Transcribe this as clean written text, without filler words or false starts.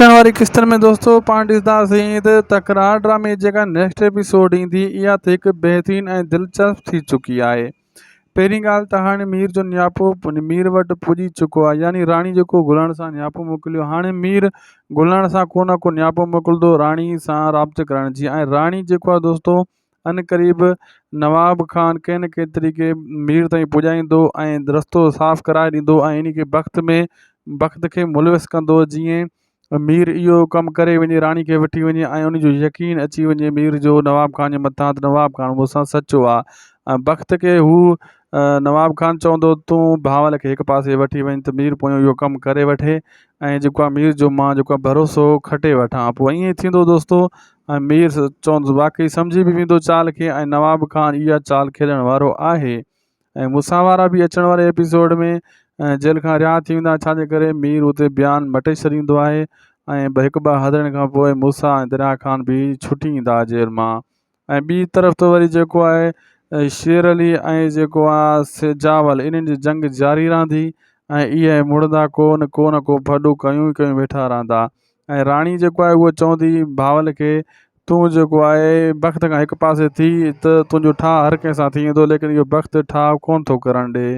اچڻ واري قسطن ۾ دوستو پاڻ ڏسنداسين ته تڪرار ڊرامي جي جيڪا نيڪسٽ ايپيسوڊ ايندي اها ته هڪ بهترين ۽ دلچسپ ٿي چڪي آهي پهرين ڳالهه ته هاڻي مير جو نياپو مير وٽ پڄي چڪو آهي يعني راڻي جيڪو گلڻ سان نياپو موڪليو هاڻي مير گلڻ سان ڪو نه ڪو نياپو موڪلندو راڻي سان رابطو ڪرڻ جي ۽ راڻي جيڪو آهي دوستو ان قريب نواب خان ڪنهن نه ڪنهن طريقي مير تائين پڄائيندو ۽ رستو صاف ڪرائي ڏيندو ۽ ان کي بخت ۾ بخت کي ملوث ڪندو جيئن مير اهو ڪم ڪري وڃي راڻي کي وٺي وڃي ۽ ان جو يقين اچي وڃي مير جو نواب خان جي مٿان ته نواب خان مون سان سچو آ ۽ بخت کي هو نواب خان چوندو تون بهاول کي هڪ پاسي وٺي وڃ ته مير پويان اهو ڪم ڪري وٺي ۽ جيڪو آ مير جو مان جيڪو آ ڀروسو کٽي وٺان پوء ائين ٿيندو دوستو ۽ مير چوندس واقعي سمجهي به ويندو چال کي ۽ نواب خان اها چال کيڏڻ وارو آهي ۽ موسيٰ وارا به اچڻ واري ايپيسوڊ ۾ جيل کان رها ٿي ويندا ڇا جي ڪري مير اتي بيان مٽي ڇڏيندو آهي ۽ هڪ ٻه هزارن کان پوء موسيٰ ۽ دريا خان به ڇٽي ايندا جيل مان ۽ ٻي طرف ته وري جيڪو آهي شير علي ۽ جيڪو آهي سجاول انهن جي جنگ جاري رهندي ۽ اهي مڙندا ڪو نه ڪو نه ڪو ڦڏو ڪيون ئي ڪيون ويٺا رهندا ۽ راڻي جيڪو آهي اهو چوندي بهاول کي تون جيڪو آهي بخت کان هڪ پاسي ٿي ته تنهنجو ٺاهه هر ڪنهن سان ٿي ويندو ليڪن اهو بخت ٺاهه ڪونه ٿو ڪرڻ ڏي.